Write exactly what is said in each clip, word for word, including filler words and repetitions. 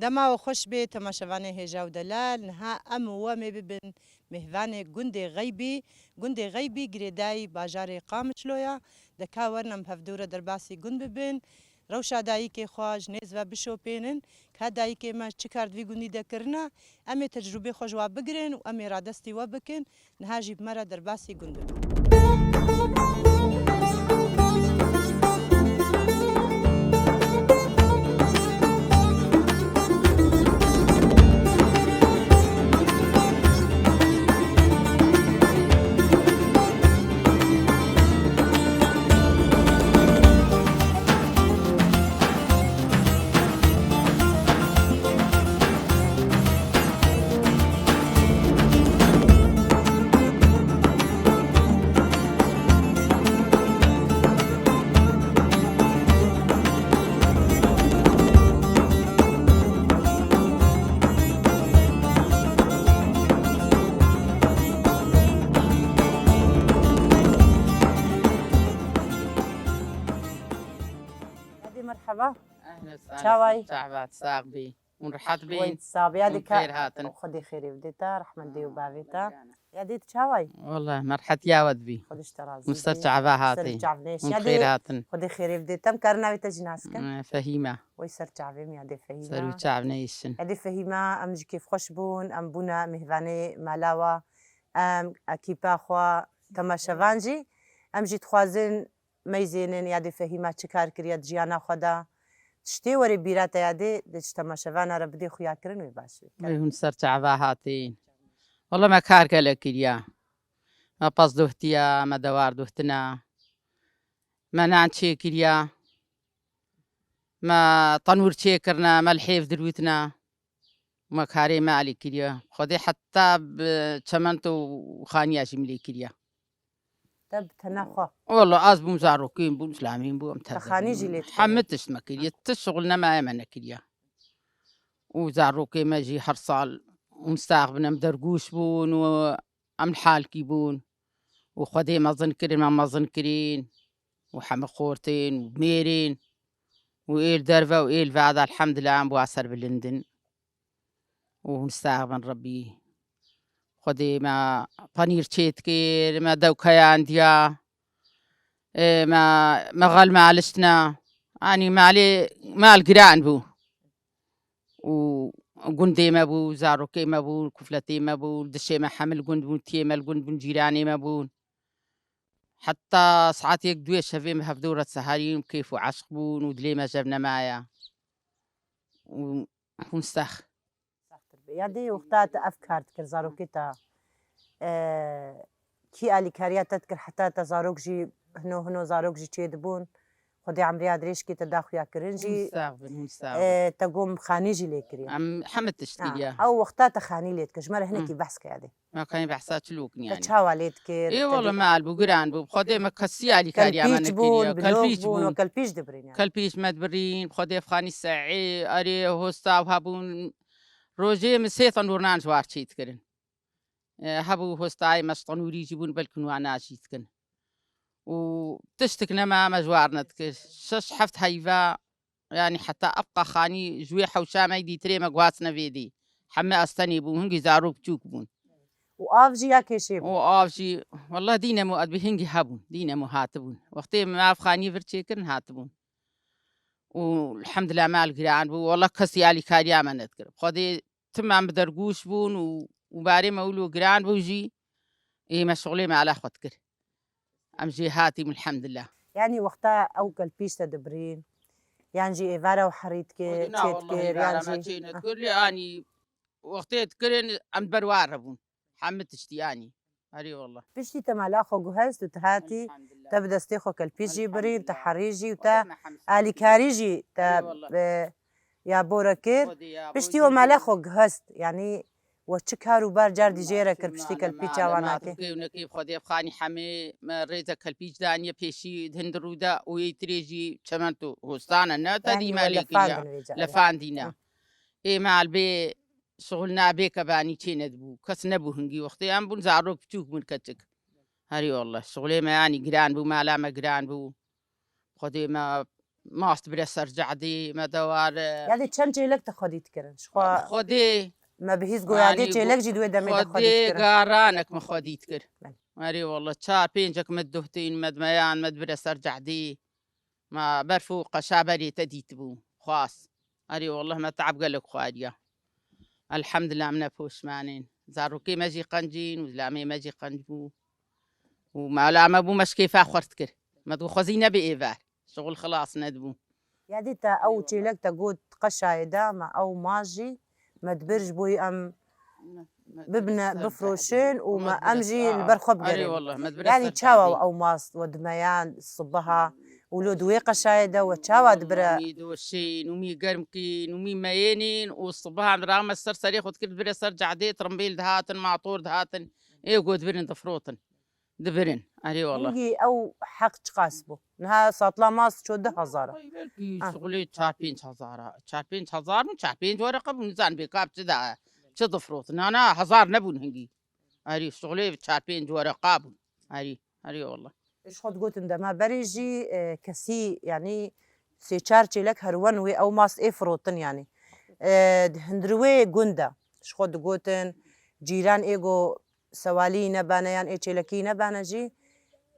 Dema we xweş bê, temaşevanê hêja û delal. Niha em û we mê bibin mêhvanê gundê Xeybî. Gundê Xeybî girêdayî bajarê Qamişlo ya. De ka werin em hevdû re derbasî gund bibin. Rewşa dayikê xwe ji nêz ve bişopênin. Ka dayikê me çi kar di vî gundî de kirine, em ê tecrûbê xwe ji we bigirin û em ê radestî we bikin. Niha jî bi me re derbasî gund bibin. Hadi merhaba. Ehlen, Çaway? Çavat, sax bî. Hûn rehet bîn. Wê sabiya Hûn dike. Xêr hatin. Xwedê xêrê bidê te, rehmendê û bavê te. Ya dê tu çaway? Wallah, me rehetiya we dibî. Xwedê ji te razî Hûn ser bê. Çava Ser hatî. Çavnêş. Hûn Ya xêr dê hatin. Xwedê xêrê bidê te. Em karin navê te jî nas kin? Eh, Fehîme. Wê ser çavê min ya dê Fehîme. Ser û çav neyşin. Ya dê Fehîme, em ji kêfxweş bûn. Em bûne mêhvanê mala we. Em, ekîpa xwe, temaşevan jî. Em jî dixwazin meyzênin ya dê Fehîma çi kar kiriye di jiyana xwe de. Tiştê were bîra te ya dê, di ji temaşevana re bidê xuyakirin wê baş bê. Wê hûn ser çava hatîn. Wala me kar gelek kiriya. Me pez dohtiya, me dewar dohtina. Me nan çê kiriya. Me tenûr çê kirine, me li hêv dirûtine. Me karê me alî kiriye. Xwedê heta bi çemento û xaniya jî min lê kiriye. Te bi tena xwe? Wala ez bûm, zarokên bûn, zilamên bûn, em Te xanî jî lê dikir? Hemî tişt me kiriye. Ti şixul nemaye me nekiriye. Û zarokê me jî her sal hûn sax bin, em dergûş bûn û em li halkî bûn. Û Xwedê mezin kirin, me mezin kirîn. Û hemî xortên û mêrên. Û êl derve û êl vada, elhamdulillah, em bi wa serbilind in. û hûn sax bin Rebbî. Xwedê me penîr çêt kir, me dewkeyan diya, ê, me, me xel me aliştine. Anî malê, mal giran bû. Û gundê me bû, zarokê me bû, kufletê me bû, dişê me hemil gund bûn, tiyê me li gund bûn, cîranê me bûn. Heta saetêk duê şevê me hevdû re seherîn û kêf û eşq bûn û dilê me jev nemaye. Û hûn sex. Sextir be. Ya dê wexta te ev kar dikir, zarokê te, e, kî alîkariya te dikir, heta te zarok jî hino hino zarok jî çêdibûn. Xwedê emriya dirêj kê te da xuya kirin jî. Hûn sax bin, hûn sax bin. E, te got xanî jî lê kiriye. Em hemî tişt kiriye. Ew wexta te xanî lê dikir. Ji me re hinekî behs ke ya dê. Me kayên behsa çilo kin Te yanî. Çawa lê dikir? Ê Te wala dê- mal bû, giran bû. Xwedê me kesî alîkariya me Kelpîç bûn, nekiriye. Bilok Kelpîç bûn, bûn. Kelpîç dibirin yani. Kelpîç me dibirin, Xwedê xanî se'ê, erê, hosta û hebûn. Rojê min sê tenûr nan ji war çê dikirin. E, hebû hostayê me ji tenûrî jî bûn, belkin wana jî dikin. Û tiştik nema me ji war nedikir. Şeş heft heyva, yanî heta ev qaxanî ji wê hewşa me dîtirê me guhasine vê dî. Heme ez tenê bûm, hingî zarok biçûk bûn. Û av jî ya kêşê bû? Û av jî, wallah dîne mu ez bi hingî hebûn, dîne mu hatibûn. Wextê me ev xanî vir çêkirin hatibûn. Û elhamdulillah mal giran bû, wallah kesî alîkariya me nedikir. Xwedê tim em bi dergûş bûn û, û barê me wilo giran bû jî, ê me şixulê me ala xwe dikir. Em jê hatîm, elhamdulillah. Yanî wexta ew kelpîç te dibirîn, yan jî êvara ew herî dikir, Xwedî na, çê wallahi dikir, yan êvara me jî çê nedikir, lê anî wextê dikirin em berwar hebûn. Hemî tiştî anî. Erê wallah. Piştî te mala xwe guhest û te hatî, Elhamdulillah. Te bi destê xwe kelpîç jî birîn, te Elhamdulillah. Herî jî û te Xwedê me hemî alîkarî jî te Ê wallah. bi ya bore kir. Xwedê ya Piştî bore we mala kir. Xwe guhest, yanî we çi kar û bar car dî jê re kir piştî kelpîça wan hatî? Kêwnekê Xwedê xanî hemê me rêze kelpîç daniye pêşî di hin di rû de û yê tirê jî çemento hostane ne te Yanî dî we me lê kiriya. Lefandin vêca, erê. Lefandîne. Hı. Ê me albê şixul nabê kebanî çê nedibû. Kes nebû hingî wextê em bûn zarok biçûk bûn keçik. Herî wallah. Şixulê me yanî giran bû, mala me giran bû. Xwedê me Mast bire ser cedî, me dewar, e, Yadê çend çêlek te xwedî dikirin? Ji xwe Xwedê, me bihîst go yadê yanî çêlek jî di wê demê de xwedî Xwedê dikirin. Garanek me xwedî dikir. Belê. Erê wallah, çar pêncek me duhtîn, me dimeyan, me dibire ser cedî. Ma berf û qeşa berê te dîtibû, xwas. Erê wallah, me teab gelek xwariya. Elhamdulillah, em ne poşmanên. Zarokê me jî qencîn û zilamê me jî qenc bû. Û mala me bû, me ji kêfa xwert kir. Me digot xwezî nebe êvar. Şixul xilas nedibû. Yadî te ew çêlek te got qeşayê de, me ew ma jî me dibir ji bo em bibine, bifroşin û me em jî li ber xwe bigerin. Erê wallah, me dibire ser cedî. Yanî çawa ew mast we dimeyan sibiha û lo di wê qeşayê de we çawa dibire? Mî doşên û mî germ kîn û mî meyênîn û sibiha em dirame ser serê xwe dikir dibire ser cedê, trimbîl dihatin, mator dihatin, ê go dibirin difrotin. Dibirin. Erê wallah. Hingî ew heq çiqas bû? Niha satla mast ço du hezar a. Ay, belkî Ah. şixulê çar pênc hezar a. Çar pênc hezar bûn, çar pênc wereqa bûn. Nizan bê kap çi da, çi difrot. Na, na, hezar nebûn hingî. Erê, şixulê çar pênc wereqa bûn. Erê, erê wallah. Ji xwe digotin dema berê jî, e, kesî, yanî sê çar çêlek herwen wê ew mast ê firotin yanî. E, di hundirwê gund de. Ji xwe digotin cîran ê go sewalî nebane yan ê çêlekî nebane jî,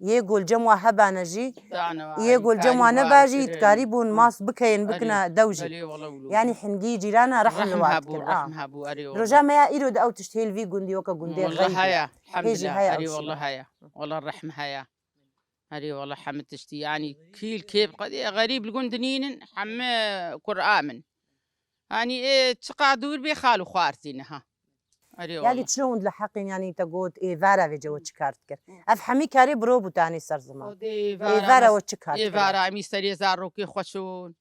yê go li cem wa hebane jî, Dane wa yê go li cem wa neba jî, dikarî bûn mast bikeyin, bikine dew jî. Belê, wala wilo. Yanî hingî cîrana rehm li wa dikir. Rehm hebû, ah. Rehm hebû, erê wala. Roja me ya îro de ew tişt hêl vî gundî weke gundê Wala Xeybî. Heye, Hê jî elhamdulillah, heye erê ew wala şî. Heye. Wala rehm heye. Erê wala hemî tiştî, yanî kîl kêb qedê xerîb li gund nînin, hemî kur amin. Hanî ê çiqa dûr bê xal û xwar zî niha. Erê Yanî wala. Çilo hûn li heqîn, yanî te got êvara vê cewe çi kar dikir? Ev hemî karê biro bû tanê ser ziman. Xwedê êvara Êvara me-, we çi kar dikir? Êvara em î serê zarokê xwe şon.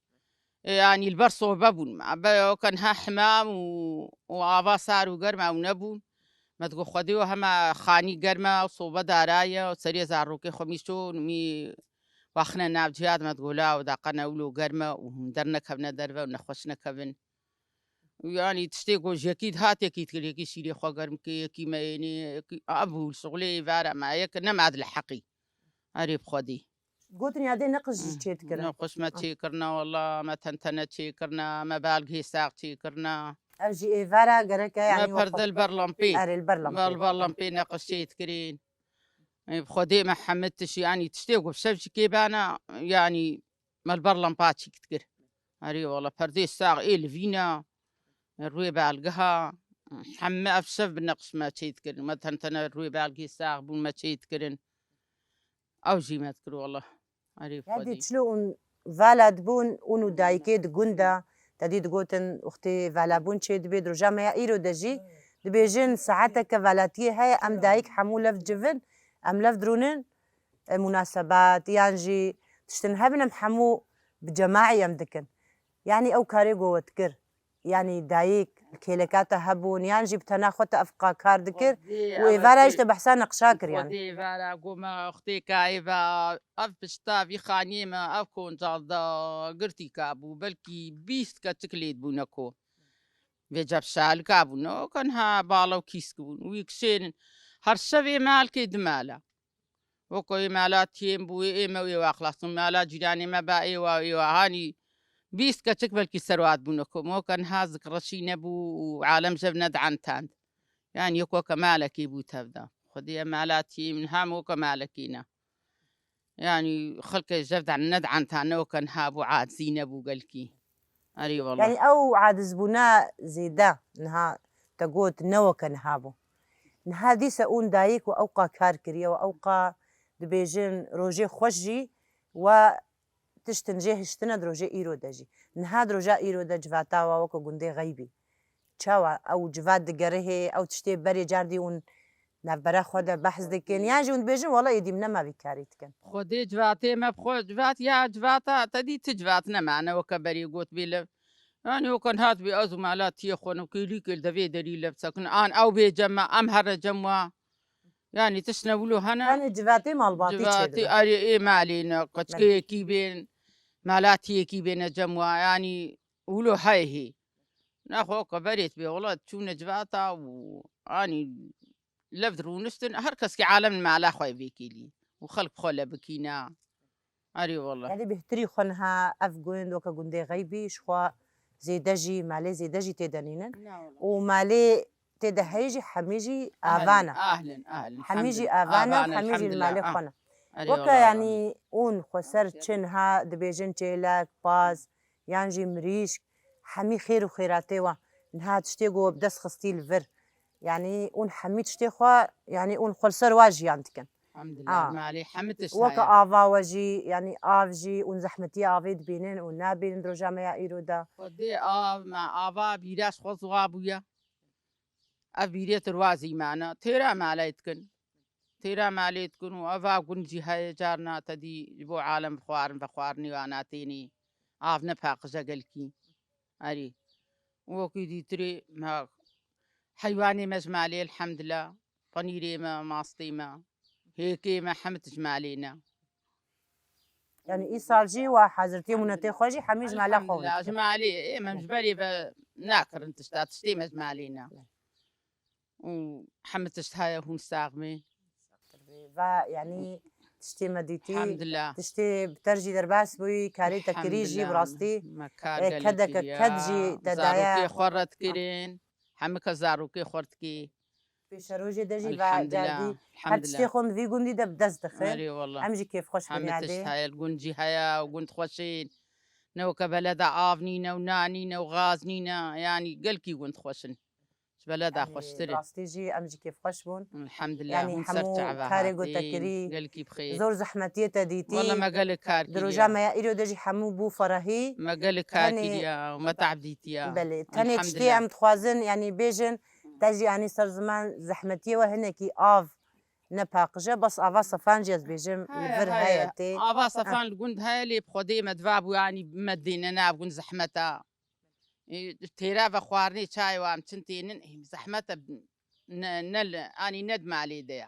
Ê, yanî li ber sobe bûn me. Be, o ke niha hemam û, û ava sar û germ ew nebûn. Me digot Xwedê we hema xanî germ e û sobe dara ye û serê zarokê xwe mî şon û mî waxine nav ciya de me digot la ew daqe ne wilo germ e û hûn dernekevine derve û nexweş nekevin. Û yanî tiştê ku ji yekî dihat yekî dikir, yekî şîrê xwe germ kir, yekî meyênê, yekî, a bû li şixulê êvara me, yek nema di li heqî. Erê bi Xwedê. Gotin ya dê neqij jî çê dikirin. Neqij me çê kirina, wela me tentene çê kirina, me balgê sax çê kirina. Ev jî êvara gereke, yanî Me perde li ber lampê. Erê, li ber lampê. Ber, ber lampê neqij çê dikirîn. Ê, bi Xwedê me hemî tişt, yanî tiştê ku bi şev jî kê bana, yanî me li ber lampa çîk dikir. Erê wela perdê sax ê li vîna, rûyê balgiha, hemî ev şev bi neqij me çê dikirin. Me tentene rûyê balgê sax bûn me çê dikirin. Ew jî me dikir wela. Erê Ya dê Xwedê. Çilo ûn vala dibûn, ûn û dayikê di gund de, te dî digotin, wextê vala bûn çê dibê, di roja me ya îro de jî dibêjin, saeteke valatiyê heye, em dayik hemû lev civin, em lev dirûnin, e, munasebat, yan jî tiştin hebin, em hemû bi cemaî em dikin. Yanî ew karê go we dikir. Yanî dayik, kêleka te hebûn, yan jî bi tena xwe te ev qa-, kar dikir Xwedê û ev êvara jî te behsa neqşa kir yanî. Xwedê êvara go me, wextê ka êva, ev pişta vî xaniyê me, ev koncal da girtîka bû, belkî bîst keçik lê dibûne ko. Vê cebşalika bûne, o ke niha bala û kîsk bûn. Wî kişênin. Her şevê malkê di mala. Weke wê mala tiyên bû, wê ê me wê wa xilas bûn, mala cîranê me ba ê wa, ê wa. Hanî bîst keçik belkî serwat bûne kom. Weke niha zik reşî nebû û alem jev nedientand. Yanî yek weke malekî bû tevda. Xwedê ye mala tiyê min ham weke malekî ne. Yanî xelkê jev de nedientand, ne weke niha bû, acizî nebû gelkî. Erê wela. Yanî ew acizbûna zêde niha te got ne weke niha bû. Niha dîse ûn dayik we ewqa kar kiriye we ewqa dibêjin rojê xweş jî we tiştin jê hiştine di rojê îro de jî. Niha di roja îro de civata we weke gundê Xeybî. Çawa ew civat digerihê, ew tiştê berê cardî ûn navbera xwe de behs dikin, yan jî hûn dibêjin, wela êdî min nema vî karî dikin. Xwedê civatê me bi xwe civat ya civata te dî ti civat nemane weke berê got bê lev. Yanî weke niha dibê ez û mala tiyê xwe ne kêlî kêl devê derî lev sekin. An ew bê cem me, em here cem wa. Yanî tiştine wilo hene. Yanî civatê malbatî çê Civatê dibe. Erê ê malê ne, qeçkeyekî bên, mala tiyekî bêne cem wa. Yanî wilo heye hê. Nexwe weke berê dibê, wela çûne civata û anî lev dirûniştin, her kes ki alem li mala xwe vêkêlî û xelk bi xwe le bikîna. Erê wele. Yanî bêhtirî xwe niha ev gund weke gundê xeybî, ji xwe zêde jî, malê zêde jî tê de nînin. Na wele. Û malê tê de heye jî hemî jî ava ne. Ahlin, ahlin, ahlin. Hemî jî ava ne, hemî jî li malê xwe ne. Erê wele. Weke yanî hûn xweser çi niha dibêjin çêlek, paz, yan jî mirîşk, hemî xêr û xêratê we. Niha tiştê ku we bi dest xistî li vir. Yanî hûn hemî tiştê xwe, yanî hûn xwe li ser wa jiyan dikin. Elhamdulillah, A. Malê hemî tişt Weke heye. Ava we jî, yanî av jî, hûn zehmetiya avê dibînin û nabînin di roja me ya îro de. Xwedê av, me ava bîra ji xwe ziwa bûye. Ev bîrê tirwazî me ne. Têra malê dikin. Têra malê dikin û eva gund jî heye, carna te dî ji bo alem xwarin vexwarinê wana tênê. Av ne paqij e gelkî. Erê. Wekî dîtirê me heywanê me ji malê, elhamdillah. Penîrê me, mastê me, hêkê me, hemî tişt ji malê ne. Yanî îsal jî wa hazirtiyê mûnetê xwe jî hemî ji mala xwe Elhamdulillah, ji dikin. Malê, ê, em ji berê ve nakirin tişta, tiştê me ji malê ne. Û hemî tişt heye hûn sax bê. Va, yanî tiştê me dîtî, Elhamdulillah. Tiştê bi ter jî derbas bûyî, karê te kirî jî bi Elhamdulillah. Rastî, Me kar e, gelek kedeke kiriya. Ked jî te daye. Zarokê xwe re dikirin. Hemî kes zarokê xwe re dikî. Pêşerojê de jî va Elhamdulillah, cardî her tiştê elhamdulillah. Xwe di vî gundî de bi dest dixin. Erê wallah. Em jî kêfxweş bin Hemî yadê. Tişt heye, li gund jî heye û gund xweş in. Ne weke beleda av nîne û nan nîne û gaz nîne. Yanî gelkî gund xweş in. Ji beleda Yanî xweştir e. Rastî jî em jî kêfxweş bûn. Elhamdulillah, Yanî hûn ser hemû çava karê ku te hatîn, kirî, gelkî bi xêr. Zor zehmetiyê te dîtî. Wallah me gelek kar Di roja kiriya. Me ya îro de jî hemû bû ferahî. Me gelek kar Tenê kiriya û me te'b dîtiya. Belê, tenê tiştê Elhamdulillah. Em dixwazin, yanî bêjin, te jî anî ser ziman zehmetiyê we hinekî av ne paqij e, bes ava sefan jî ez bêjim, li Heye, vir heye. Heye tê. Ava sefan li gund heye, lê bi Xwedê me diva bû, yanî me dêne nav gund zehmet e. Ê, têra ve xwarinê çayê wan çin tênin, ê, zehmet e, ne, ne li, anî ne di malê de ye.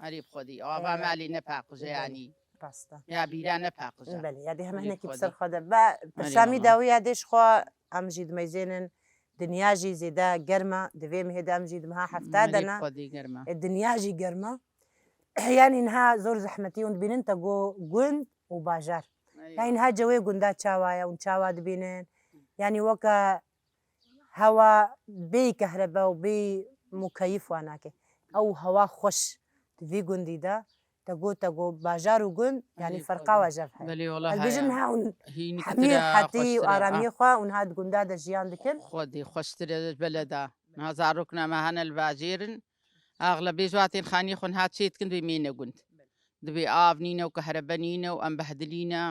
Erê bi Xwedê, ava Ê, malê ne paqij e, belê, yanî. Rast e. Ya bîra ne paqij e. Belê, ya dê heme Erê bi hinekî bi Xwedê. Ser xwe de. Be, Erê pirsamî wala. Dawî ya dê ji xwe em jî dimeyzênin. Dinya jî zêde germ e. Di vê mihê de em jî di meha hefta Erê de bi ne. Xwedê germ e. E, dinya jî germ e. Yanî niha zor zehmetî hûn dibînin te got gund û bajar. Erê. Yanî niha cewê gunda çawa ye hûn çawa dibînin? Yanî weke hewa bêyî kehrebe û bêyî mukeyîf wa nake. Ew hewa xweş di vî gundî de te got, te got bajar û gund, yanî Erê ferqa xwedî. Wa jev heye. Belê wala Ez bêjim heye. Niha hûn Hîn hemî kutira hetî û xweştir e. Aramiyê Ah. Xwe hûn ha di gunda de jiyan dikin. Xwedê xweştir e beleda. Niha zarokna me hene li bajêr in. Axlebê ji watên xaniyê xwe niha çê dikin dibê mêne gund. Dibê av nîne û kehrebe nîne û em behdilî ne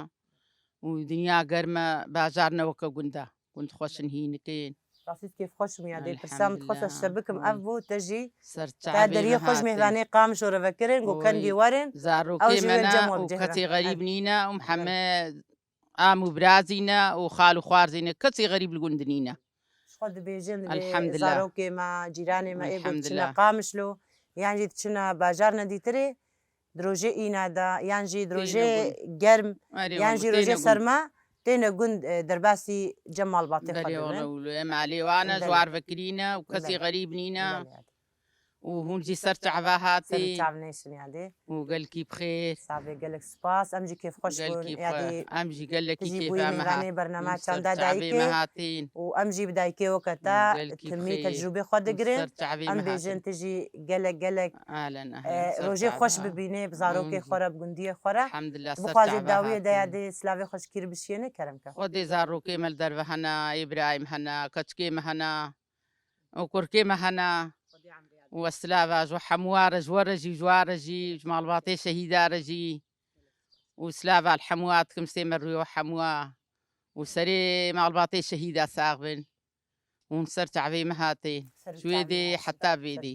û dinya germ e, bajar ne weke gund e. Gund xweş in hînikên. Rastî kêfxweş bûm ya dê pirsa min dixwest ez Elhamdulillah. Te bikim ev bû, te jî Ser te çavê deriyê me xweş hatin. Mêvanê Qamişlo re vekirin, got Oy, kengî werin. Zarokê Ew jî me wê ne cem û wer bicihrin. Kesê xerîb nîne û Belê. Heme am û birazî ne û xal û xwarzî ne. Kesê xerîb li gund nîne. Ji xwe dibêjin, dibê Elhamdulillah. Zarokê me, cîranê me ê got çine Elhamdulillah. Qamişlo, yan jî diçine bajar nedîtirê, di rojê îna de, yan jî di Têne rojê gund. Germ, Erê yan wala, jî têne rojê gund. Serma, têne gund, e, derbasî cem malbatê xwe Belê dibin. Wala, wala, em alê wan e, Belê. Ji war vekirî ne û kesî Belê. Xerîb nîne. Belê. Û hûn jî ser çava hatî. Ser çav nêşin yadê. Û gelkî bi xêr. Savê gelek spas. Em jî kêfxweş bûn. Gelkî bi xêr. Em jî gelekî kêfa me hat. Tijî bûyî mêvanê bernama Çanda Dayikê. Û em jî bi dayikê weke te timî tecrûbê xwe digirin. Em bêjin tijî gelek gelek, e, rojê xweş bibînê bi zarokê xwe re, bi gundiyê xwe re. Bixwazê dawiyê de yadê silavê xweşkî bişiyêne kerem ke. Xwedê zarokê me li derve hene, Îbrahîm hene, keçikê me hene. û kurkê me hene û ez silava ji hemûa re, ji we re jî, ji wa re jî, ji malbatê şehîda re jî û silava li hemûa dikim, sê me rûyê we hemûa û serê malbatê şehîda sax bin û hûn ser çavê me hatê. Ji wê dê heta vê dê.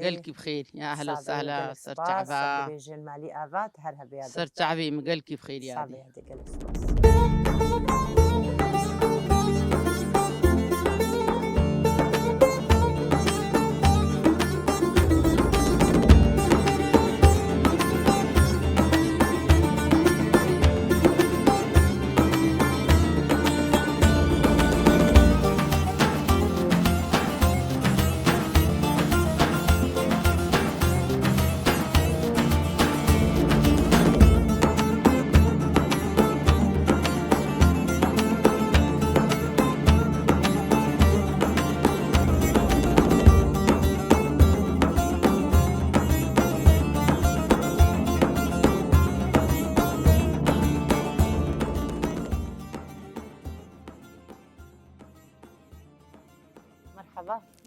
Gelkî bi xêr. Ya ehla sehla, ser çava. Ser çavê min gelkî bi xêr yadê. Gelek spas.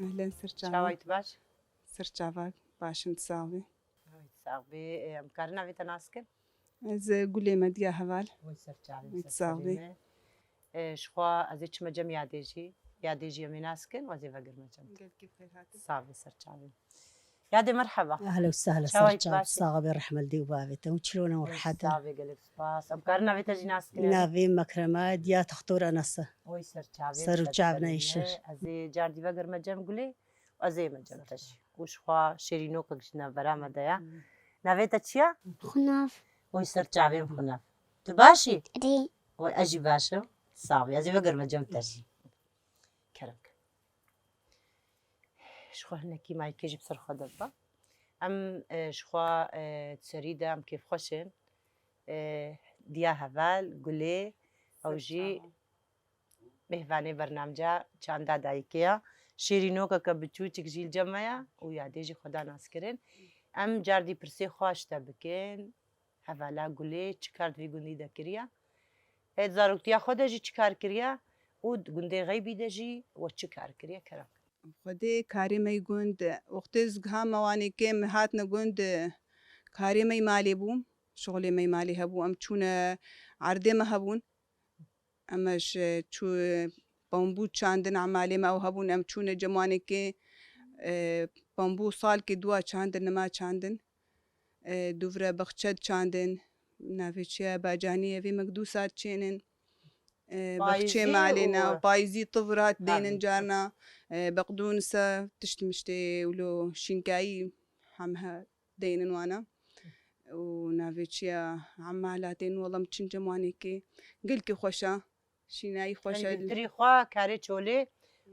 Ehlen, ser çava. Çawayî tu baş? Ser çava, başim, tu sax bî. Sax bî. Em karin navê te nas kin? Ez, e, Gulê me, diya heval. Wî ser çavê. Wî sax bî. Ji xwe ez ê çime cem yadê jî. Yadê jî em ê nas kin, ez ê vegirme cem. Gelkî xêr hatin. Sax bî, ser çavê. Yadê, merheba. Ehlen û sehlen, Çawayî ser çava. Baş. Sax bî, rehmel dê û bavê te. Û çilo ne û rehet e. Sax bî, gelek spas. Em karin navê te jî nas kin? Navê Mekrema, diya Textor Enese. Oy ser çavê. Ser û çav neyşe. Ez ê cardî vegirme cem Gulê. Ez ê me cem te jî. Û ji xwe şêrînokek ji navbera me de ya. Navê te çi ya? Xunav. Oy ser çavê, Xunav. Tu baş î? Rê. Oy, ez jî baş im. Sax bî. Ez ê vegirme cem te jî. Kerem ke. Ji xwe hinekî mayikê jî bi ser xwe de bibe. Em, e, ji xwe, e, di serî de em kêfxweş in. E, diya heval, Gulê, ew jî mêhvanê bernamca çanda dayikê ya. Şêrînokeke biçûçik jî li cem me ya û yadê jî xwe da naskirin. Em cardî pirsê xwe ji te bikin. Hevala Gulê çi kar di vî gundî de kiriye? Ê, di zaroktiya xwe de jî çi kar kiriye û di gundê xeybî de jî we çi kar kiriye, kerem? Xwedê karê me yî gund, wextê ez giha me wanê kêm, me hatine gund, karê me yî malê bû, şixulê me yî malê hebû, em çûne erdê me hebûn. Em ji çû bambû çandin, emalê me ew hebûn, em çûne cem wanê kê, e, bambû salkê dua çandin, nima çandin. E, dûvre bexçe çandin, navê çi ye, bacanî, evê me du sal çênin. E, bexçê malê ne, payîzî tivrat deynin carna, e, beqdûnisa, tişt miştê wilo şînkayî hem he deynin wana. Û navê çi ye, emalatên wela em çin cem wanê kê. Gelkî xweş e. Şînayî xweş e. Tirî xwe karê çolê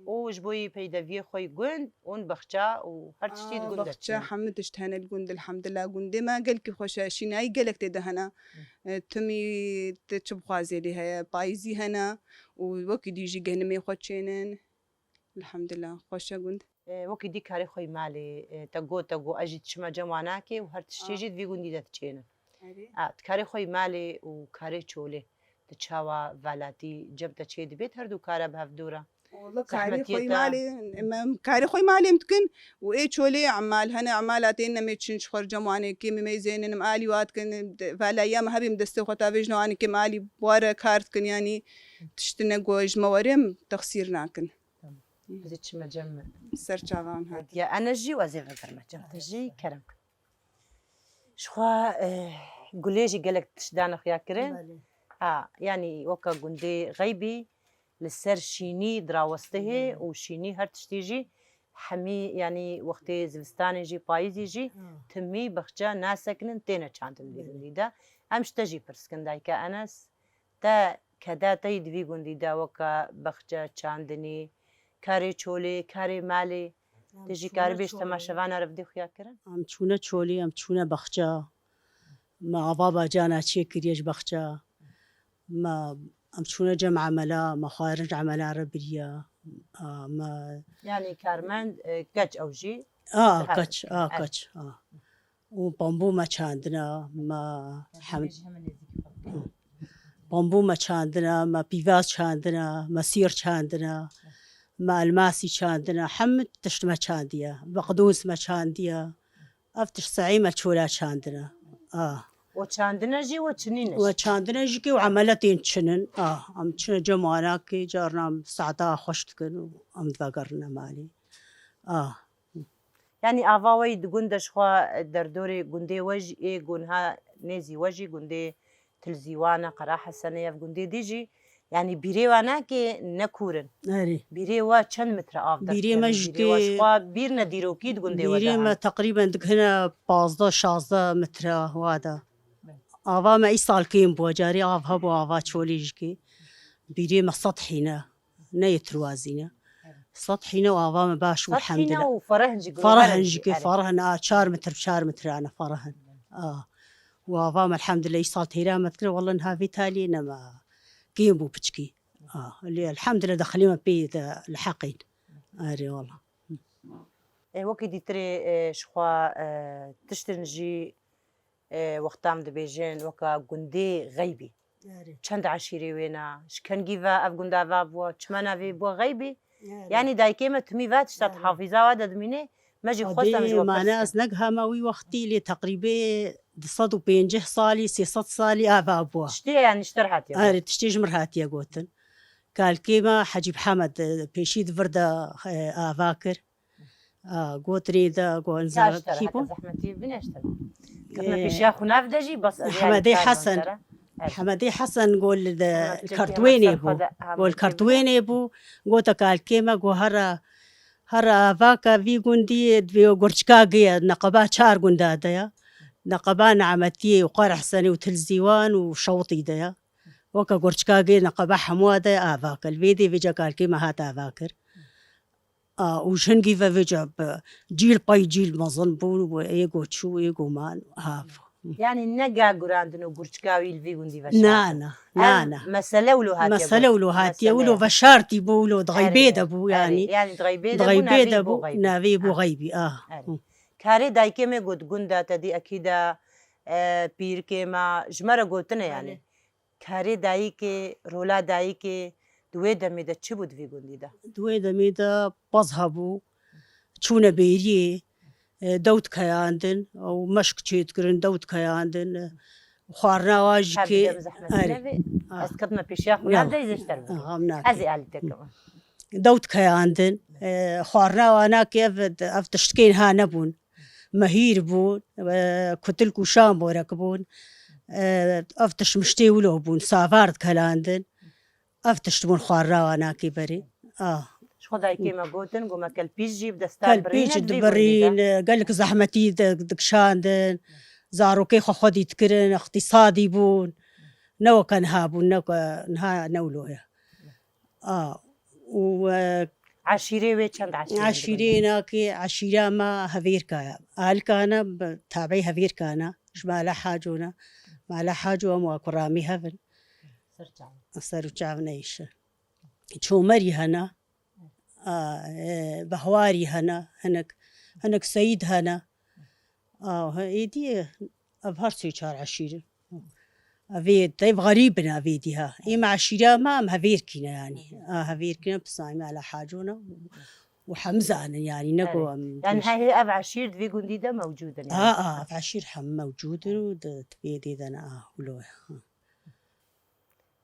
û ji bo yî peydeviyê xwe yî gund û bexça û her tiştî di gund de. Bexça, hemû tişt hene li gund, elhamdulillah, gundê me gelkî xweş e. Şînayî gelek tê de hene. E, timî te çi bixwazê lê heye, payîzî hene û wekî dî jî gehnimê xwe çênin. Elhamdulillah, xweş e gund. E, wekî dî karê xwe yî malê, e, te got, te got, ez jî diçime cem wanakê û her tiştê jî di vî gundî de diçênin. A, di karê xwe yî malê û karê çolê, di çawa valatî cem te çê dibêt, her du kare bi hev dû re? Wala karê xwe yî malê, em karê xwe yî malê em dikin û ê çolê emal hene, emala tên nemê çin ji xwe cem wanê kêm mêzênin, em alî wa dikin, valayiya me hebê em destê xwe tavêjin wanê kêm alî ware kar dikin, yanî tiştine go ji me were em texsîr nakin. Ez ê çime cem me. Ser çavan hat. Ya ene jî û ez ê vegerme cem te jî, kerem ke. Ji xwe, eh, Gulê jî gelek tişt dane xuya kirin. Belê. Ha, yanî weke gundê xeybî li ser şînî dirawestihê û şînî her tiştî jî hemî, yanî wextê zivistanê jî, payîzî jî timî bexçe nasekinin têne çandin vî gundî de. Em ji te jî pirs kin dayike Enes, te keda te yî di vî gundî de weke bexçe, çandinî, karê çolê, karê malê, tu jî karibê ji temaşevana re bi dê xuya kirin? Em çûne çolê, em çûne bexça. Me ava bacana çêkiriye ji bexça. Me, em çûne cem emela, me xwarin ji emela re biriya. A, me. Yanî karmend, e, keç ew jî. A, keç, a, keç, a. Û bambû me çandina, me hem bambû me çandina, me pîvaz çandina, me sîr çandina, me elmasî çandina, hemû tişt me çandiye, beqdûns me çandiye. Ev tişt sehî me çola çandina. Ah. We çandine jî we çinîne jî? We çandine jî kê û emeletên çinin. Ah, em çine cem wanakê, carna em saeta xweş dikin û em divegerine malê. Ah. Yanî ava we yî di gund de ji xwe derdorê gundê we jî ê, gunha nêzî we jî gundê Tilzîwan e, Qera Hesen e, ev gundê dî jî, yanî bîrê we nake ne kûr in. Erê. Bîrê we çend metre av derdixe? Bîrê me ji xwe bîr ne dîrokî di gundê we de hene? Bîrê me teqrîben digihine pazdeh şazdeh metre wa de. Ava me îsal kêm bû, carê av hebû, ava çolê jî kê. Bîrê me sed hîne. Ne yê turwazî ne. Sed hîne û ava me baş û elhamdulillah. Sed hîne û fereh in jî, fereh in jî kê, fereh in, a, çar metr bi çar metr ane fereh in. A. Û ava me elhamdulillah îsal teyra me dikir, wele niha vê taliyê ne me kêm bû piçkî. A, lê elhamdulillah dexilê me pê de li heqîn. Erê wele. E, wekî dîtirê, e, ji xwe, e, tiştin jî e, wexta em dibêjin weka gundê Xeybî. Erê. Çend eşîrê wê ne? Ji kengî ve ev gund ava bû? Çima navê bû Xeybî? Yani dayikê me timî ve tişta hafîza we de dimîne, me jî xwest em ji we pirs bikin. Mane ez negihama wî wextî lê teqrîbê du sed û pêncî salî, sê sed salî ava bû. Tiştê yani ji te re hatiye gotin. Erê, tiştê ji min re hatiye gotin. Kalkê me Hecî Mihemed, e, pêşî di vir de, e, ava kir. A, gotinê de, got, zehmetî bû. Ketime pêşiya xwe nav de jî, bes ez Hemedê Hesen. Hemedê Hesen got li de, li Kertwênê bû. Got li Kertwênê bû. Got, kalkê me, got, here, here ava ke vî gundî, divê gurçika giye, neqeba çar gunda de ya. Neqeba Nemetiyê û Qerehsenê û Tilzîwan û Şewtî de ya. Weke gurçika giye neqeba hemûa de ava ke. Li vê dê vêca kalkê me hat ava kir. A, û ji hingî ve vêca bi cîl pey cîl mezin bûn û ê go çû, ê go man, ha. Yani ne ga gurandin û gurçika wî li vî gundî veşartin. Na, na, na, na. Mesele wilo hatiye. Mesele wilo hatiye, wilo veşartî bû, wilo di xeybê de bû yani. Yani di xeybê de bû, navê bû xeybî, ah. Karê dayikê me got gunda te dî ekîda, e, pîrikê me ji me re gotine yani. Karê dayikê, rola dayikê di wê demê de çi bû di vî gundî de? Di wê demê de pez hebû, çûne bêriyê, e, dew dikeyandin û meşk çêdikirin, dew dikeyandin, e, xwarina wa jî kê. Erê. Ez ketime pêşiya xwe, nav de zêşter bû. Ez ê alî te kema. Dew dikeyandin, e, xwarina wana kê ev, ev tiştkên ha nebûn. Mehîr bûn, e, kutilk û şamborek bûn. E, ev tişmiştê wilo bûn, savar dikelandin. Ev tişt bûn xwarina wana kê berê. Ah. Ji xwe dayikê me gotin, got me kelpîç jî bi desta birîne. Kelpîç dibirîn, e, gelek zehmetî di-, dikişandin. Zarokê xwe xwedî dikirin, iqtîsadî bûn. Ne weke niha bûn, ne weke niha ne wilo ye. A, û, e, eşîrê wê çend eşîrê? Eşîrê nakê, eşîra me Hevêrka ye. Alika ne, bi, tabî Hevêrka ne. Ji Mala Haco ne. Mala Haco em wa kuramî hev in. Ser çav. Ser û çav neyşe. Çomerî hene. A, e, Behwarî hene. Hinek, hinek Seyîd hene. A, he, êdî, ev her sê çar eşîr in. Ev ê, ev xerîb in, ev êdî ha. Ê me eşîra me, em Hevêrkî ne yanî. A, Hevêrkî ne, pisayî me Ala Haco ne û Hemza ne yanî, ne ku em. Yani he, he, ev eşîr di vê gundî de mewcûd in yanî. A, a, ev eşîr hem mewcûd in û di, di vê dê de ne, a, wilo ye.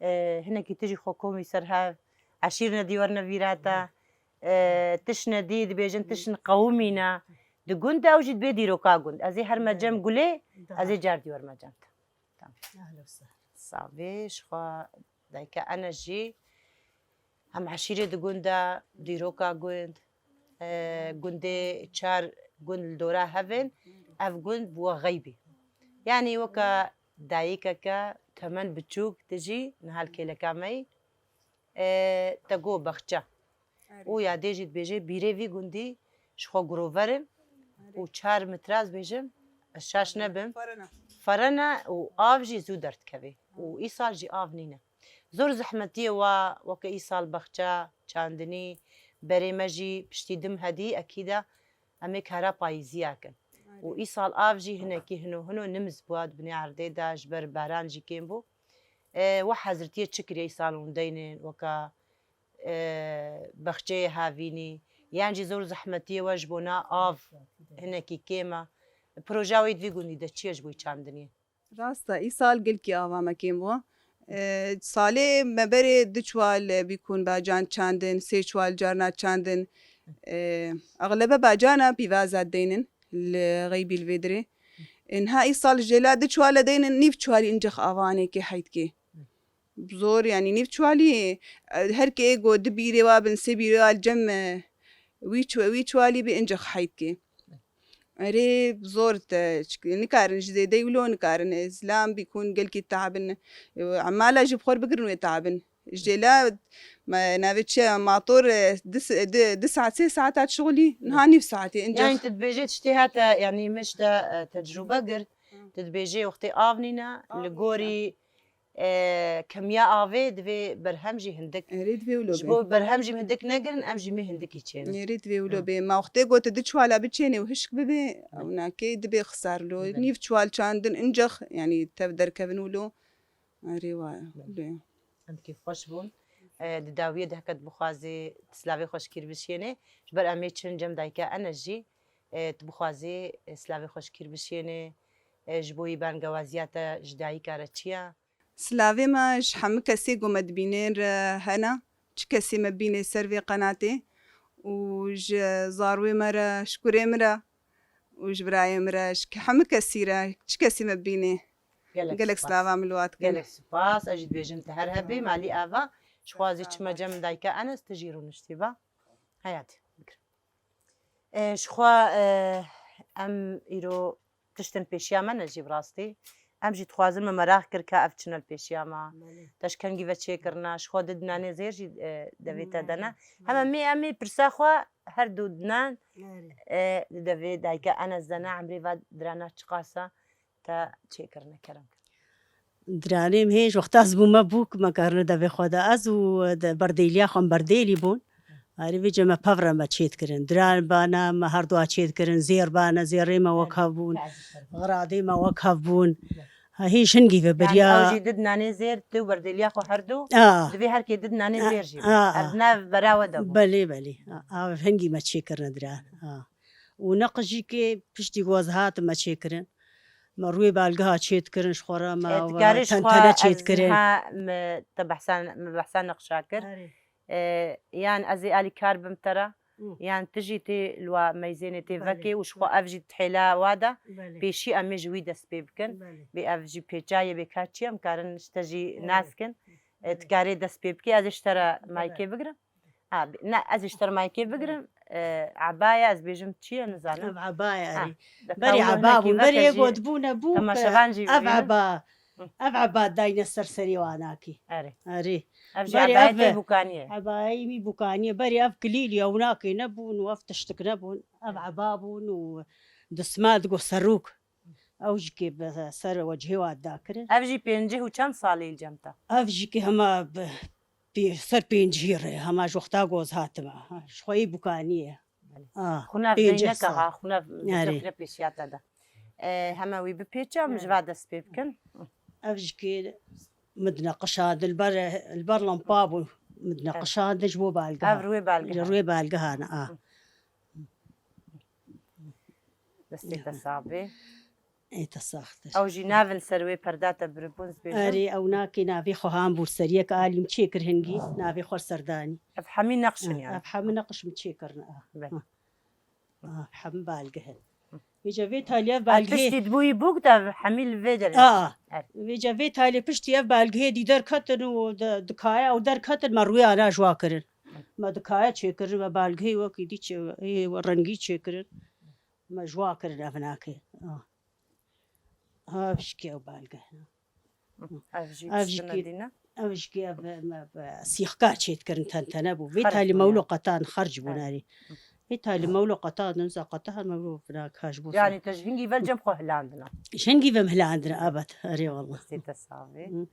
E, hinekî tu jî xwe komî ser hev, eşîr nedî werne vîra te, e, tişt nedî, dibêjin tişt qewimî ne. Di gund de ew jî dibê dîroka gund. Ez ê her me cem Gulê, ez ê car dî werme cem te. Tamam. Savê, ji xwe dayika Enes jî hem eşîrê di gund de dîroka gund, e, gundê çar gund li dora hev in, ev gund bûye xeybî. Yanî weke dayikeke temen biçûk dijî niha li kêleka me yî, e, te got bexçe. Û ya dê jî dibêje bîrê vî gundî ji xwe girover in û çar mitraz bêjim, ez şaş nebim. Ferene û av jî zû derdikeve û îsal jî av nîne. Zor zehmetiyê wa, weke îsal bexçe, çandinî, berê me jî piştî dim hedî, ekîde em ê kara payîziya kin. Û îsal av jî hinekî hino hino nimiz bûa di binê erdê de, ji ber baran jî kêm bû. E, we hezirtiyê çi kiriye îsal hûn deynin, weke, e, bexçeyê havînî, yan jî zor zehmetiyê we ji bona av hinekî kêm e. Proja wê di vî gundî de çi ye ji bo çandiniyê? Rast e, îsal gelkî ava me kêm bû. E, salê me berê du çuwal, e, bîkûn bacan çandin, sê çuwal carna çandin. E, exlebe bacana pîvaza deynin li xeybî li vê dirê. E, niha îsal jêla du çuwal e deynin, nîv çuwalî incex avanê kê heyt kê. Zor, yanî nîv çuwalî, e, her kê got du bîrê wa bin, sê bîrê wa li cem, e, wî çu-, wî çuwalî bi incex heyt kê. Erê zor te, çik-, nikarin ji zêdeyî wilo nikarin. Zilam bîkûn gelkî tabin. Emala jî bi xwe bigirin wê tabin. Jêla me navê çi ye, mator, e, di s-, di, di saet, sê saet hat şixulî, niha nîv saetê ince. Yani tu dibêjê tiştê hate, yani min ji te, e, tecrûbe girt. Tu dibêjê wextê av nîne, li gorî e, kemiya avê divê berhem jî hindik. Erê, divê wilo be. Ji bo berhem jî hindik negirin, em jî mê hindikî çênin. Erê, divê wilo be. Ma wextê got tu du çuwala biçênê û hişk bibe, ew nakê dibê xisar lo. Nîv çuwal çandin incex, yanî tev derkevin wilo. Erê, wa, wilo. Hindikî xweş bûn. E, di dawiyê de heke tu bixwazî tu silavê xweşikî bişînê, ji ber em ê çin cem dayika Enes jî, e, tu bixwazî, e, silavê xweşikî bişînê, e, ji bo wî bengewaziya te ji dayika re çi ye? Silavê me ji hemû kesê ku me dibînên re hene. Çi kesê me bînê ser vê qenatê û ji zarwê me re, ji kurê min re û ji birayê min re, ji hemû kesî re, çi kesî me bînê. Gelek Gelek spas. Silava min li wa dikin. Gelek spas. Ez jî dibêjim te her hebî, malî ava. Ji xwe ez ê çime cem dayika Enes, tu jî rûniştî ba. Heyatî, bikir. E, ji xwe, e, em îro tiştin pêşiya me ne jî bi rastî. Em jî dixwazin me meraq kir ka ev çi ne li pêşiya me. Belê. Te ji kengî ve çêkirine, ji xwe di dinanê zêr jî, e, devê te de ne. Belê. Hema mê em ê pirsa xwe her du dinan, Belê. e, di devê dayika Enes de ne, emrê va dirana çiqas e te çêkirine kerem kir. Diranê min hê ji wexta ez bûme bûk, me karine devê xwe de. Ez û de berdêliya xwe em berdêlî bûn. Arê vê cem me pev re me çê dikirin. Diran bane me her dua çê dikirin. Zêr bane, zêrê me wek hev bûn. Xiradê me wek hev bûn. Ha, hê ji hingî ve biriya. Yanî ew jî di dinanê zêr, tu û berdêliya xwe her du. A. Divê her kê di dinanê zêr jî be. A, a. Ev ne bera we de bû. Belê, belê. A, a, hingî me çê kirine diran. A. Û neqijîkê piştî ku ez hatim me çê kirin. Me rûyê balgeha çê dikirin ji xwe re, me E, tu karê ji xwe tentene çê ez dikirin. Ha, me te behsa, me behsa neqşa kir. Erê. E, yan ez ê alîkar bim te re, Hı. yan tu jî tê li wa meyzênê tê Belê. vekê û ji xwe ev jî di hêla wa de Belê. pêşî em ê ji wî dest pê bikin. Belê. Bê ev jî pêçayê bê ka çi ye, em karin ji te jî Erê. nas kin. E, Belê. tu karê dest pê bikî, ez ê ji te re Belê. maykê bigirim. Ha, bi-, ne, ez ê ji te re maykê bigirim. E, ebaya, ez bêjim çi ye, nizanim. Ev ebaya, Ha, erê. de Berê kawlo eba hinekî bûn, veke berê jî got bûne bû, temaşevan jî ev bibînin. eba, Hı. ev eba dayne ser serê wanakî. Erê. Erê. Ev jî Berê ebayê ev te bûkaniye. Ebayê min bûkaniye. Berê ev kilîlî ewnakê nebûn û ev tiştik nebûn. Ev eba bûn û disma digo serok. Ew jî kê bi ser wecihê wa dakirin. Ev jî pêncî û çend salî li cem te? Ev jî kê hema bi, pê-, ser pêncî re, hema ji wexta goz hatime. Ha, ji xwe yê bûkaniye. Belê. Ah, Xuna pêncî zeyneka sal. ha, xuna Erê. zeyneka pêşiya te de. E, heme wî bipêçe, em ji Erê. va dest pê bikin. Ev jî kê min dineqişandin, li ber, li ber lampa bû. Min dineqişandin ji bo balgeha. Ev rûyê balgeha. Rûyê balgeha ne, ah. Hı. Destê te sax bê. Ê te saxtir. Ew jî navin ser wê perda te biribûn, ez bêjim. Erê, ew nakê navê xwe han bû ser yek alî min çêkir hingî, navê xwe serdanî. Ev hemî neqş in Ha, yani. Ev hemî neqş min çêkirin, ha. Be. Ha. Ha, hemî balgeh in. Vêca vê talî ev Ev balgehê piştî dibûyî bûk de ev hemî li vê derê. Aa, Evet. Vêca vê talî piştî ev balgehê dî derketin û de, dikaya û derketin me rûyana ji wa kirin. Me dikaya çêkirin, me balgehê wekî dî çê, ê, rengî çêkirin. Me ji wa kirin ev nakê. Ah. Ha, ev jikê ew balge. Ev jî Ev jikê, ev jikê ev, me, me, sîxka çêdikirin tentene bû. Vê Xerc talî bû mewlo ya. qetan xerc bû Xerc. nerî. Vê talî mewlo qetan, za qetan mewlo vina kaş bû. Yani te ji hingî vel cem xwe hilandina. Ji hingî ve hilandina, ebet. Erê wallah. Destê te sax bê. Hı.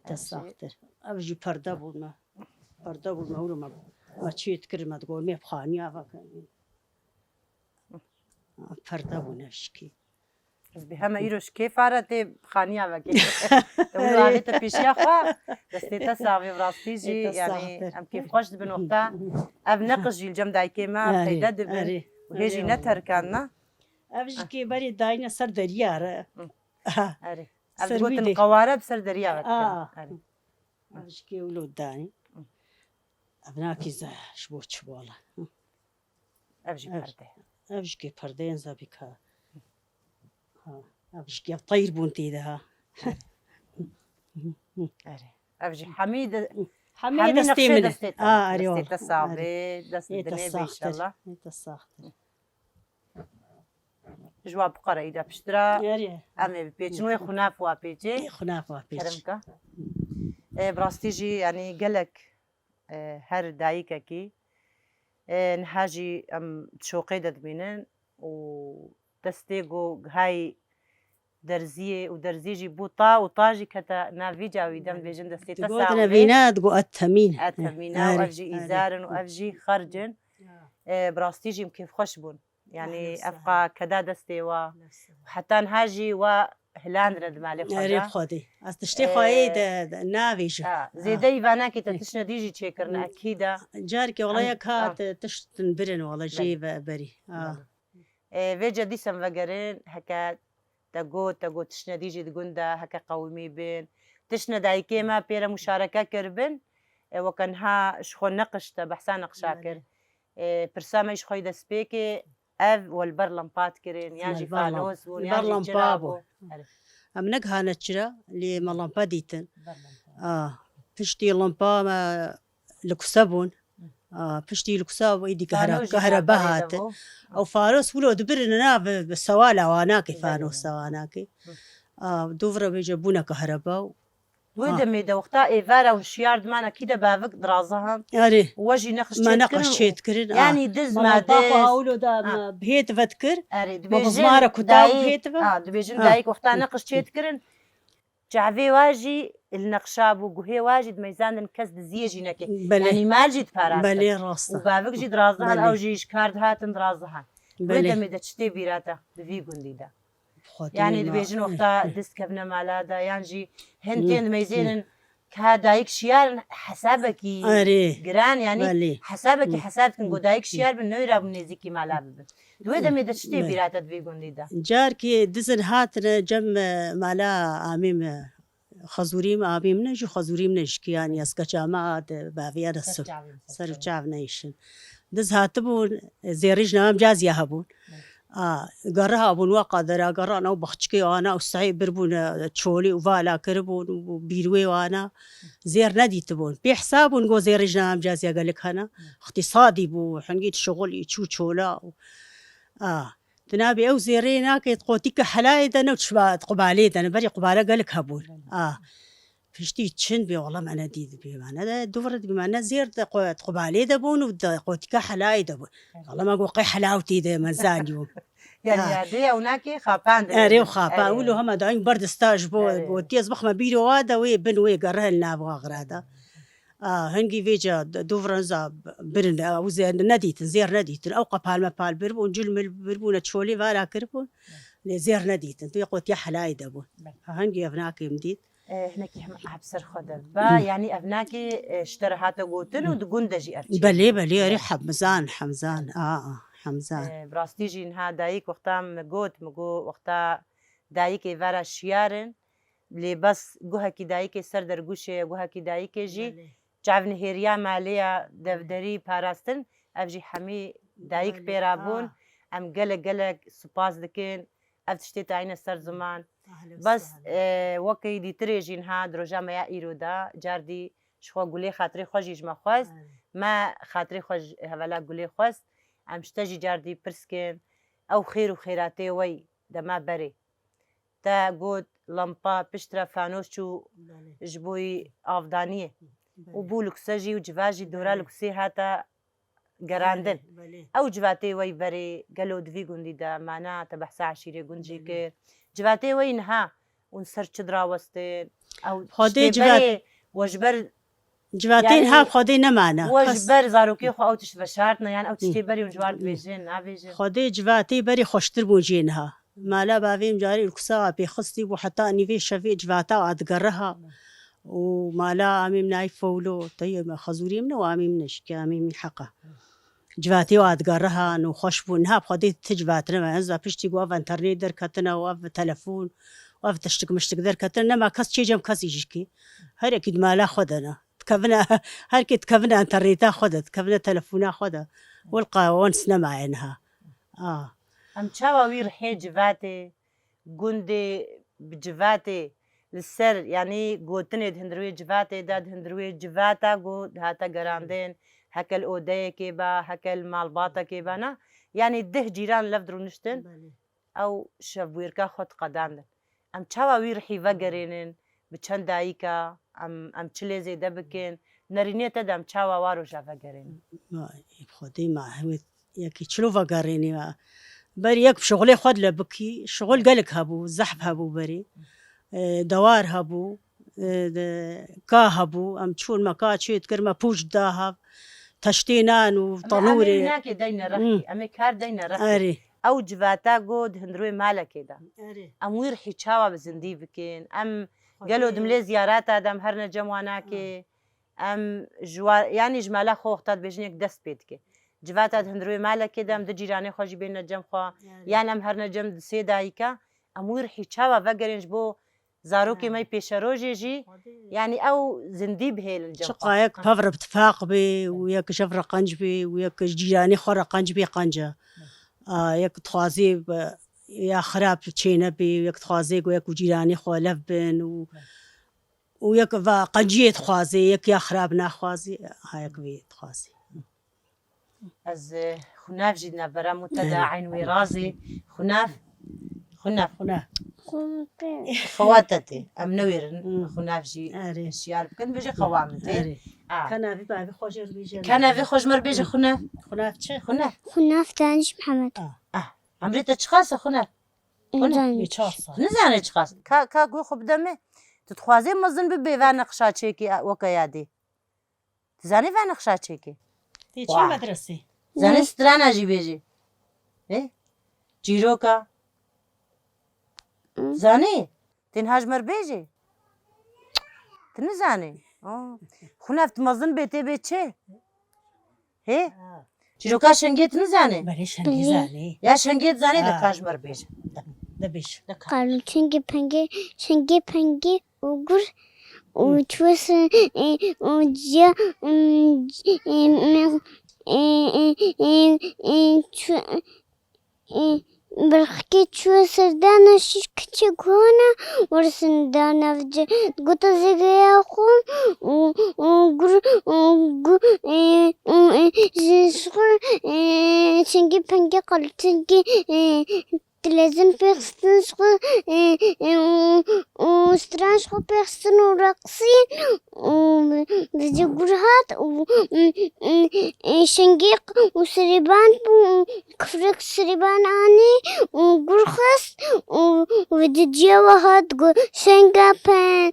Te Ev jî saxtir. Ev jî perde bû me. Perde bû mewlo me. Me çêdikirin, me digot, me bi xaniya ve kirin. Perde bûne şikî. Ez bi heme îro ji kêfa re tê xaniya vekê. Te wilo Erê. avê te pêşiya xwe, destê te sax bê, bi rastî jî, Ê te yanî saxtir. em kêfxweş dibin wexta ev neqij jî li cem dayikê me Erê, peyde dibin erê. û hê jî Erê. neterikandine. Ev jî kê berê dayine ser deriya re. Hı. Aha. Erê. Ev Ser digotin wî de. qeware bi ser deriya ve dikin. Aa. Erê. Ev jî kê wilo danî. Hı. Ev nakî ze ji bo çi wala. Hı. Ev jî Ev, perde. ev jî kê perdeyên zebîka. Ha, ev jî kê ev teyr bûn tê de ha. Erê. Ev jî hemî de, Hemî hemî destê nexşê min e. destê te. Ha, erê Destê wala. te sax Erê. bê, dest Ê te dinê bê saxtir. inşallah. Ê te saxtir. Ji wa biqere îda piştira. Erê. Em ê bipêçin wê xunaf wa pêçê. Ê xunaf wa pêç. Kerem ka. Ê, bi rastî jî, yanî gelek e, her dayikekî, e, niha jî em şoqê de dibînin û destê ku gihayî derziyê û derzî jî bû ta û ta jî kete nav vî cawî de em dibêjin destê te Digot sax bê. nevîne, digot et temîn. Et temîne û Erê, ev jî erê. îzar in û ev jî xerc in. Ya. E, bi rastî jî em kêfxweş bûn. Yanî Ehlem ev sehlen. qa keda destê wa. Ehlem sehlen. Heta niha jî wa hilandine di malê xwe Erê de. Xwedê. Ez tiştê Ee, xweyê de, de navêjim. Ha, Ha. Zêdeyî vanakê te tiştine dî jî çêkirin, Hı. Ekîda. Carkê wala Em- yek ha. Hat, tiştin birin wala Belê. Jê ve berî. Ha. Belê. Ee, vêce dîsem vegerin, heke te got, te got tiştine dî jî di gund de, heke qewimî bin. Tiştine dayikê me pê re muşareke kiribin. E, weke niha ji xwe neqiş te behsa neqşa Belê. Kir. E, pirsa me ji xwe yî destpêkê ev we li ber lampa dikirin, yan Li jî ber lam-, fanos bûn, li yan ber jî lampa cira bû. Bû. Erê. Em negihane çira, lê me lampa dîtin. Ber lampa. A, piştî lampa me li kuse bûn. Hı. A, piştî li kuse bû, êdî kahre-, Fanos jî kahreba kahre hatin. Bû. Ew fanos wilo dibirin nav bi sewala wanakê, Belê. Fanosa wanakê. Hı. A, dûvre vêce bûne kahreba û Wê Ha. demê de wexta êvara hûn şiyar diman, ekî de bavik dirazihan. Erê. We jî neqş Me çêdikirin neqş û çêdikirin, ha. Yanî diz Bala ma bapa diz. Hawlo da Ha. me bihêt ve dikir. Erê, Me dibêjin bizmara kuta û dayik, bihêt ve. Ha, dibêjin Ha. dayik wexta neqş çêdikirin. Çavê wa jî li neqşa bû, guhê wa jî dimeyzandin kes diziyê jî neke. Belê. Yanî mal jî diparastin. Belê, rast e. Û bavik jî dirazihan, Belê. Ew jî ji kar dihatin dirazihan. Wê Belê. Demê de çi tê bîra te di vî gundî de? Xwedê Yanî ma- dibêjin wexta dest kevne mala de, yan jî hin Hı, tên hı. Meyzênin ka dayik şiyar in hesabekî Erê. Giran, yanî Belê. Hesabekî Hı. Hesab dikin ku Hı. Dayik Hı. Şiyar bin newêra bû nêzîkî mala bibin. Di wê Hı. demê de çi tê Belê. Bîra te di vê gundî de? Carkê dizin hatine cem, e, mala amî me. Xezûrî me, abî min e jî xezûrî min e jî ki, yanî ez keça me a de baviya de Ser sir. Çavê min, ser Ser û çavê. Çav neyşin. Diz hatibûn, zêrî ji navem caziya hebûn. Evet. A, gerre habûn, wa qadera gerran ew baxçikê wana û sehê birbûn, e, çolî û vala kiribûn û bîrwê wana zêr nedîtibûn. Pê hesabûn go zêrî ji navem caziya gelik hene. Evet. Îxtîsadî bû, hingî şixulî çû çola û, a, Di navê ew zêrê nake, di qotîka helayê de ne, çiba di qubalê de ne, berî qubale gelek hebûn. Belê. A. Piştî çin bê, wala me ne dî dibê, me ne de, dûvre dibê, me ne zêr de qo-, di qubalê de bûn û di qotîka helayê de bûn. Belê. Wala me got qey helaw tê de, me zanî bû. Yani Ha. Yerdê ew nake xapan de Erê bûn. Û xapan, Erê. Wilo hema dayîn ber dista ji bo Erê. Gotiye, ez bixme bîro wa de wê bin wê gerre li nav wa xira de. A, hingî vêca d-, dûvrenza b-, birin, ew zêr nedîtin, zêr nedîtin. Ew qepal mepal birbûn, cil mil birbûne, çolî vala kiribûn. Lê zêr nedîtin. Tu yê qotiya helayê de bûn. Belê. Ha, hingî ev nakê min dît. E, hinekî hem ev ser xwe de. Ba, Hı. yanî ev nakê, e, ji te re hate gotin û di gund de jî ev çê Belê, dibû. Belê, erê Belê. Hemzan, Hemzan. Belê. A, a, Hemzan. E, bi rastî jî niha dayik wexta min got, min got wexta dayikê vera şiyar in. Lê bes guhekî dayikê ser dergûşê ye, guhekî dayikê jî Belê. Çavnihêriya malê ya devderî parastin, ev jî hemî dayik Belê. Pê re bûn. Ah. Em gelek gelek spas dikin. Ev tiştê tayîne ser ziman. Ahlen Bes, sahlen. E, wekî dîtirê jî niha di roja me ya îro de, cardî ji xwe gulê xatirê xwe jî ji me xwest. Belê. Me xatirê xwe ji hevela gulê xwest. Em ji te jî cardî pirs kin. Ew xêr û xêratê wey de me berê. Te got lampa piştre fanos çû Belê. Ji bo yî avdaniyê. Belê. Û bû lukse jî û civa jî dora Belê. Luksê hate gerandin. Belê, belê. Ew civatê wey berê gelo di vî gundî de mana te behsa eşîrê gund jî Belê. Kir. Civatê wey niha hûn ser çi dirawestin? Ew Xwedê tiştê civat- berê we ji ber Civatê Yani, niha bi Xwedê nemane. We Kes- ji ber zarokê xwe ew tişt veşartine, yan ew tiştê Hı. Berê hûn ji wan dibêjin, nabêjin? Xwedê civatê berê xweştir bûn jê niha. Mala bavê min carê li kusa pêxistî bû heta nîvê şevê civata a digeriha. Hı. Û mala amî min nayî fewlo, teyê me xezûrê min e û amî min e jî ki amî min heqa. Civatê wa digerihan û xweş bûn. Niha bi Xwedê ti civatine me. Enza piştî ku ev enternêt derketine û ev telefon û ev tiştik miştik derketine. Nema kes çê cem kesî jî ki. Her yekî di mala xwe de ne. Dikevine, her kê dikevine enternêta xwe de, dikevine telefona xwe de. Wilqa wens nemaye niha. A. Em çawa wî rihê civatê, gundê bi civatê li ser, yanî gotinê di hundirwê civatê de, di hundirwê civata ku dihate gerandin, heke li odeyekê be, heke li malbatekê be, na? Yanî deh cîran lev dirûniştin. Belê. Ew şevbûyerka xwe diqedandin. Em çawa wî rihî vegerênin, bi çend dayika, em, em çi lê zêde bikin, nerînê te de em çawa wa roja vegerênin? Ma, ê bi Xwedê ma hewê yekî çilo vegerênî ma. Berî yek bi şixulê xwe dile bikî, şixul gelek hebû, zehf hebû berî. E, dewar hebû, e, de, ka hebû, em çûn me ka çê dikir, me pûç da hev, teştê nan û Em ê, em ê tenûrê. Nakê deyne rexkî, Hı. Em ê kar deyne rexkî. Erê. Ew civata ku di hundirê malekê de. Erê. Em wî rihî çawa bi zindî bikin? Em Xwedê. Gelo dimlê ziyareta de em herine cem wanakê. Em ji wa-, yanî ji mala xwe wexta dibêjin yek dest pê dike. Civata di hundirê malekê de em di cîranê xwe jî bêne cem xwe. Erê. Yan em herine cem di sê dayika. Em wî rihî çawa vegerên ji bo zarokê me yê pêşerojê jî, yanî ew zindî bihêlin cem xwe. Çiqa yek pev re bi tifaq bê û yek ji hev re qenc bê û yek ji cîranê xwe re qenc bê, qenc e. A, yek dixwazê bi, ya xirab çê nebê, yek dixwazê ku yek û cîranê xwe lev bin û, û yek va qenciyê dixwazê, yek ya xirab naxwazê, ha yek vê dixwazê. Ez, e, xunav jî di navbera mû te de, eyn wê razê. Xunav. Xunav. Xuna. Xewa te tê. Em newêrin. Hmm. Xunav jî şiyar bikin. Bêje xewa min tê. Erê. A. Kenavî bavî xwe jê re bêje. Kenavî xwe ji me re bêje xunav. Xunav çi? Xunav. Xunav Daniş Mihemed. A. A. Emrê te çiqas e xunav? Xunav. Daniş. Çar sal. Nizane çiqas. Ka, ka guh xwe bide me. Tu dixwazê mezin bibê va nexşa çêkê weke yadê. Tu zanî va nexşa çêkê? Tê çi medresê? Zanî strana jî bêjî? Ê? Çîroka? Zanî? Tê niha ji me re bêjî? Tu nizanî? Oh. Xunav tu mezin bê tê bê çi? Hê? Çîroka şengê tu nizanî? Belê şengê zanî. Ya şengê tu zanî de ka ji me re bêje. De bêj. De ka. Qalo çengê pengê, şengê pengê. Û gur û çû ser, e, û ciya, em, e, me, e, e, e, e, çû, e, birxikê çû ser dana şîş kiçê guhana, wersin dana vice, gota zegeya xwe û, û gur, û gu, e, û, e, ji xwe, e, çengê pengê qalçengê, e, Dilezin pêxistin ji xwe, e, e, û, û stran ji xwe pêxistin û reqsîn û vêca gur hat û, e, e, e, şengîq û serîban bû û kifrek serîban anî û gur xist û vêca ciya we hat got, "Şenga pen-,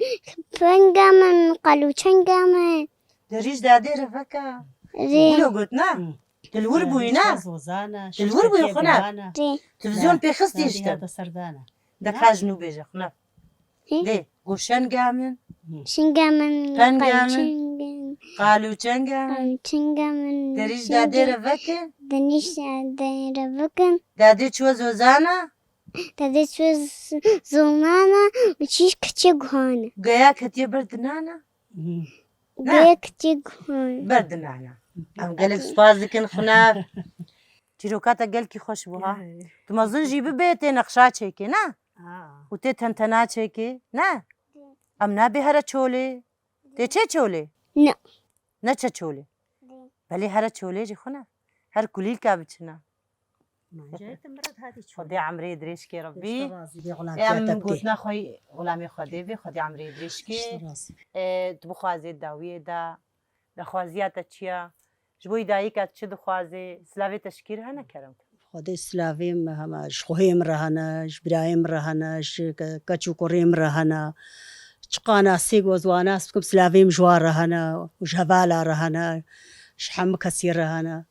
penga min, qalo çenga min." Derî ji dadê re veke. Rê. Wilo got, ne? Hı. Tu li wir bûyî, ne? Zozana, tu li wir bûyî, xwe ne? Rê. Televîzyon pêxistî işte. De ka ji nû bêje, xwe ne? Rê. Dê, go şenga min. Şenga min, penga min, qalû çenga min. Qalû çenga min. Derî ji dadê re veke. Derî ji dadê re veke. Dadê çû zozana. Dadê çû z-, zozana û çîş kiçê guhane. Geya ketiye ber dinana. Hı. Gulek çi guhan. Berdinana. Em gelek spas dikin xunav. Çîroka te gelkî xweş bû ha. Ey. Tu mezin jî bibê tê nexşa çêkê, ne? Ha. Û tê tentena çêkê, ne? Em nabê here çolê. Tê çê çolê? Ne. Ne çe çolê? Belê here çolê jî xwe ne. Her kulîlka biçina. Xwedê emrê dirêj kê Rebbî. Em gotina xwe, xulamê Xwedê bê, Xwedê emrê dirêj kê. E, tu bixwazê dawiyê de, daxwaziya te çi ya? Ji bo dayika tu çi dixwazê? Silavê te ji kî re hene kerem? Xwedê silavê min hema ji xwehê min re hene, ji birayê min re hene, ji ke-, keç û kurê min re hene. Çiqa nasê ku ez wan nas bikim, silavê min ji wan re hene û ji hevala re hene, ji hemû kesî re hene.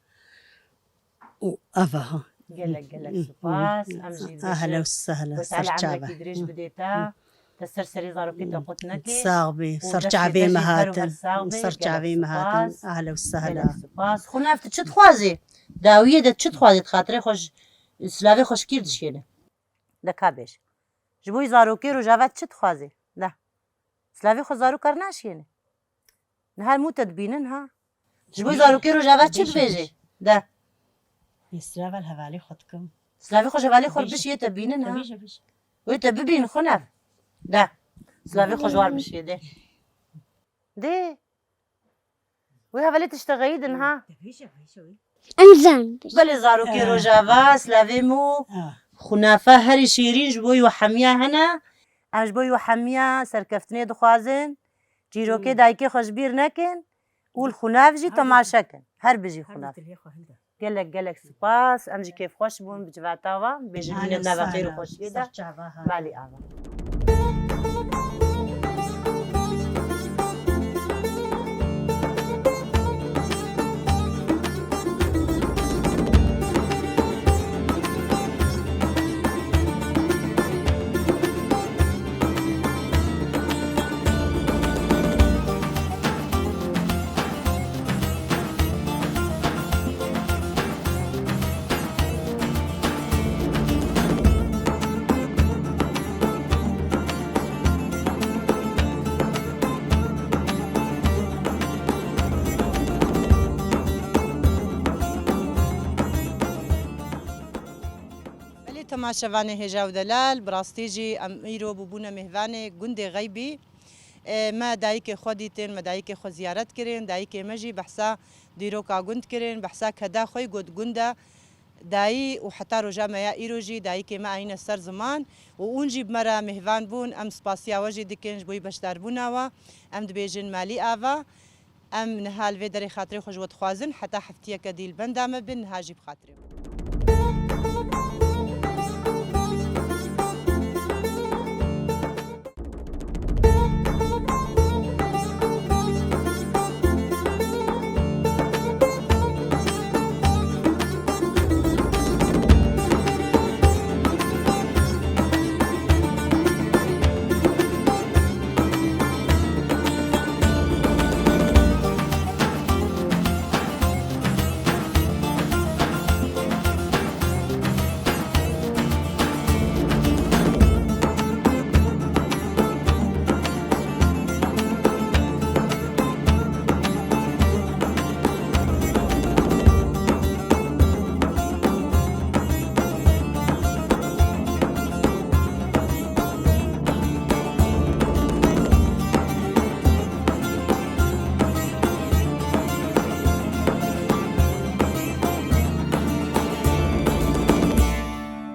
û ev e ha. Gelek, gelek spas. Em jî dibêjin, Ehlen û sehlen, Xwedê ser çava. Emrekî dirêj bidê te. Te ser serê zarokê te qut nekê. Sax bî, ser çavê me hatin. Ser çavê me hatin. Ehlen û sehlen. Gelek spas. Xwe nav tu çi dixwazî? Dawiyê de çi dixwazî? Di xatirê xwe ji silavê xwe ji kî re dişkêne? De ka bêj. Ji bo zarokê rojava çi dixwazî? De. Silavê xwe zarok kar naşiyêne. Niha mû te dibînin ha. Ji bo zarokê rojava çi dibêjî? De. Silavê hevalê xwe dikim. Silavê xwe ji hevalê xwe bişiyê te bînin ha. Wê te bibîn xwe nav. De. Silavê xwe ji war bişiyê de. De. Wê hevalê tiştexeyî din ha. Em zan. Belê zarokê rojava, silavê mû. Xunafa herî şêrîn ji bo wî hemiya hene. Em ji bo wî hemiya serkeftinê dixwazin. Çîrokê dayikê xwe ji bîr nekin û li xunav jî temaşe kin. Her bijî xunav. Gelek, gelek spas. Em jî kêfxweş bûn bi civata we. Bêjin bînin nava xêr û xweşiyê de. Malî ava. Şevanê hêja û delal, bi rastî jî em îro bûbûne mêvanê gundê Xeybî. E, me dayikê xwe dîtin, me dayikê xwe ziyaret kirin, dayikê me jî behsa dîroka gund kirin, behsa keda xwe yî got gund e. Dayî û heta roja me ya îro jî dayikê me anîne ser ziman û hûn jî bi me re mêvan bûn. Em spasiya we jî dikin ji bo wî beşdarbûna we. Em dibêjin malî ava. Em niha li vê derê xatirê xwe ji we dixwazin, heta heftiyeke dî li benda me bin, niha jî bi xatirê xwe.